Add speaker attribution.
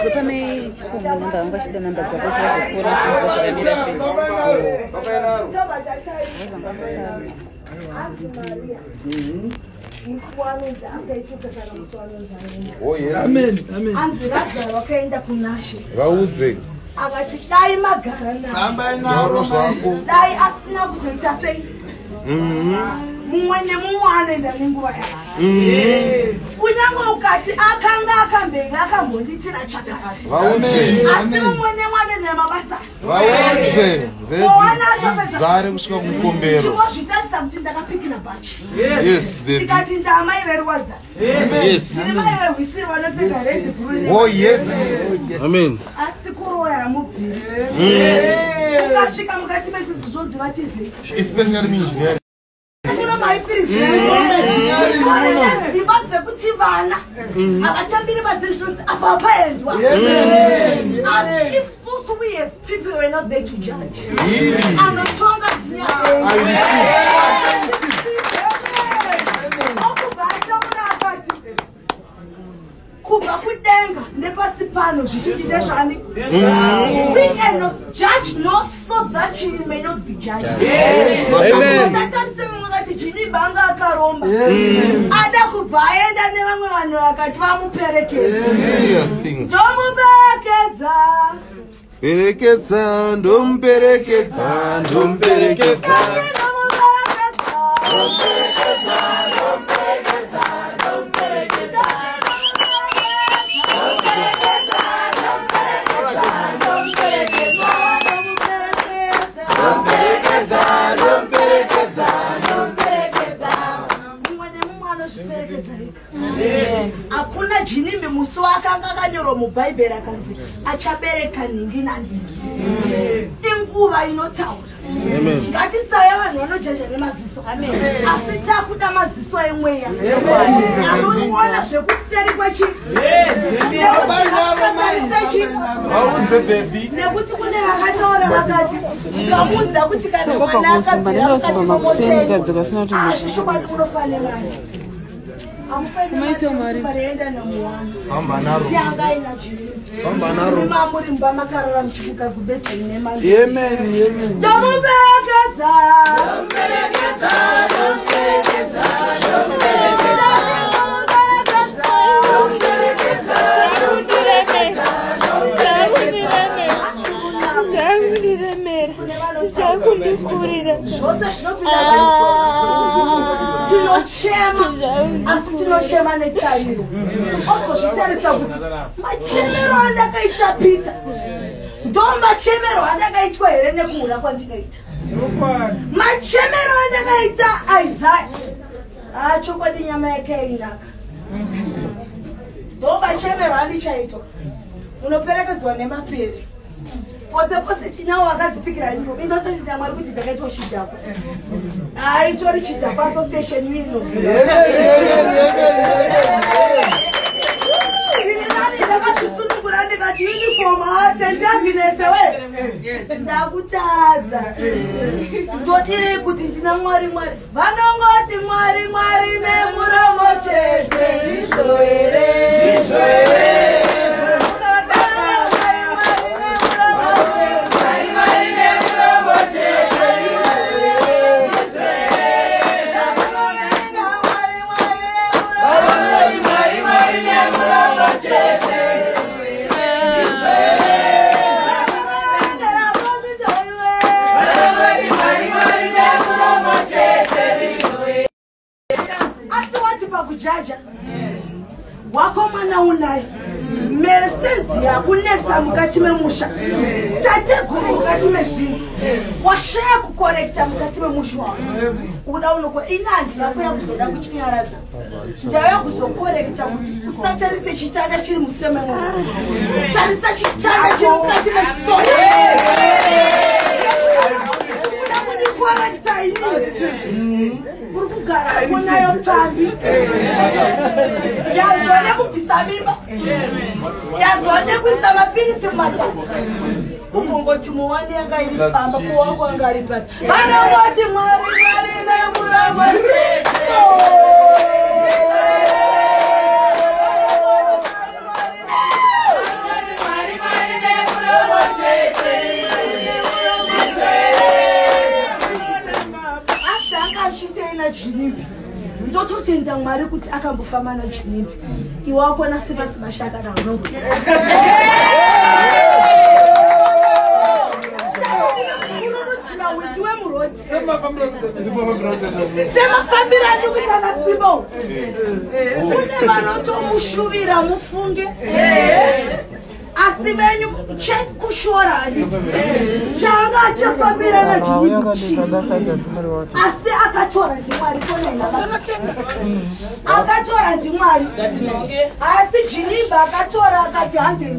Speaker 1: Vazopa mai Chipungu namba, vanga vachida namba dzako kuti vazofona chinzwa zvakamira sei.
Speaker 2: Tobva tatarisa. Hanzi Maria musi wanonzi akaituka kana musi wanonzi aenda.
Speaker 3: Oh yes.
Speaker 4: Amen. Amen.
Speaker 2: Hanzi Razaro akaenda kunaShe,
Speaker 3: Vaudze.
Speaker 2: akati dai magara naye,
Speaker 3: Taura zvako.
Speaker 2: dai asina kuzoita sei. Mumwe nemumwe anoenda nenguva yake. Kunyange ukati akanga akambenge akambonditira chakati,
Speaker 3: Vaudze.
Speaker 2: asi mumwe nemumwe anoenda nemabasa.
Speaker 3: Vaudze.
Speaker 2: Owana atopedza.
Speaker 3: Zare kusvika kumukombero.
Speaker 2: Chingozvitarisa kuti ndakapikira bhachi,
Speaker 3: Yes, baby.
Speaker 2: tikati ndamai veruwadza, ndiri mai vehwisiri vanopfeka red, blue.
Speaker 3: Oh yes.
Speaker 4: Amen.
Speaker 2: Asi kuroya hamubviri. Ukasvika mukati medzidzi zvonzi vatizei.
Speaker 3: Especially engineering.
Speaker 2: Muno maifiridzire nedzimba dzekuti vana havatambiri vadziri, zvinonzi apa hapaendwa. Asi isusu, we as people were not there to judge.
Speaker 3: Really?
Speaker 2: Anotonga
Speaker 3: I receive.
Speaker 2: Okubva ataura akati kubva kudenga nepasi pano zvichinji ndezvani. We are not judge not so that you may not be judged.
Speaker 4: Amen.
Speaker 2: Tarise mumwe kati Ginimbi anga akaromba, ada kubva aenda nevamwe vanhu vakati vamuperekedza.
Speaker 3: Serious things.
Speaker 2: Ndomuperekedza.
Speaker 3: Perekedza, ndomuperekedza, ndomuperekedza.
Speaker 2: Ndomuperekedza.
Speaker 3: Ndomuperekedza, ndomuperekedza.
Speaker 2: Mumwe nemumwe anozviperekedza ega. Hakuna Ginimbi musi waakanga akanyorwa mubhaibheri akanzi achabereka nhingi nanhingi. Inguva inotaura. Ngatisave vanhu vanojaja nemaziso, asi takuda maziso emweya anoona zvekuseri kwechi.
Speaker 3: Vaudze, baby.
Speaker 2: Nekuti kune vakataura vakati ukamuudza kuti kana
Speaker 1: Ndakabva
Speaker 2: mwana
Speaker 1: kuzumba,
Speaker 2: akabvira
Speaker 1: ndinozumba
Speaker 2: mukati
Speaker 1: makuseni,
Speaker 2: momotengo,
Speaker 1: ndikadzoka sina kuti
Speaker 2: zvichokwadi unofanira mari.
Speaker 1: Kumaisiwo mari.
Speaker 2: Amufanirienda namuwana.
Speaker 3: Famba naro.
Speaker 2: Tianga aina Ginimbi.
Speaker 3: Famba naro.
Speaker 2: Muri mumba makarara muchibuka kubheseni nemandi.
Speaker 4: Amen. Amen.
Speaker 2: Ndomuperekedza. Ndomuperekedza, ndomuperekedza, ndomuperekedza.
Speaker 5: Zvakundiremera, zvakundikurira.
Speaker 2: Zvose zvinopinda. Tinochema, asi tinochema netariro. Ozozvitarisa kuti machemero andakaita Peter ndo machemero andakaitwa here nekuhura kwandinoita, machemero andakaita Isaya. Ah, chokwadi nyama yake yainaka. Ndo machemero andichaitwa. Unoperekedzwa nemapere pose pose. Tinawo akadzipikira nyimo indototita Mwari kuti ndakaitwa chidhakwa. Haitori chidhakwa association inoziva. Ini nani ndakazvisunungura, ndikati uniform St Agnes we ndakutadza, ndodirei kuti ndina Mwari? Mwari vanongoti Mwari, Mwari nemuromo chete, ndizvo here? Mwari, Mwari nemuromo chete. Mwari, Mwari nemuromo chete. Mwari, Mwari nemuromo. Mwari, Mwari nemuromo chete. Mwari, Mwari, Mwari nemuromo chete. Asi wati pakujaja wako mwana unaye mesenzi yakunetsa mukati memusha, tateguru mukati mezinzi washaya kukorekta mukati memusha wako uda unoko. Ina handina kuya kuzoda kuchinyaradza, ndauya kuzokorekta kuti usatarise chitanda chiri musememo, tarisa chitanda chiri mukati mesoro. Uda kundikorekta inini? Uri kugara kunayo pambi yanzwa nekubvisa mimba, yanzwa nekuisa mapirisi mumatadza, ugongoti muwani yanga iri pamba kuwangu anga ari papi. Vanongoti Mwari, Mwari nemuromo chete. Ginimbi. Ndototenda Mwari kuti akambofamba naGinimbi. Iwe wako naSimba Simashaka naunongo. Kururudzira witi wemurodi. Semafambiro andiri kuita naSimba uyu. Kune vanotomushuvira mufunge. Asi venyu chekushora handiti. Changa achafambira naGinimbi. Asi akatora ndiMwari konaina akatora ndiMwari. Asi Ginimbi akatora akati hande.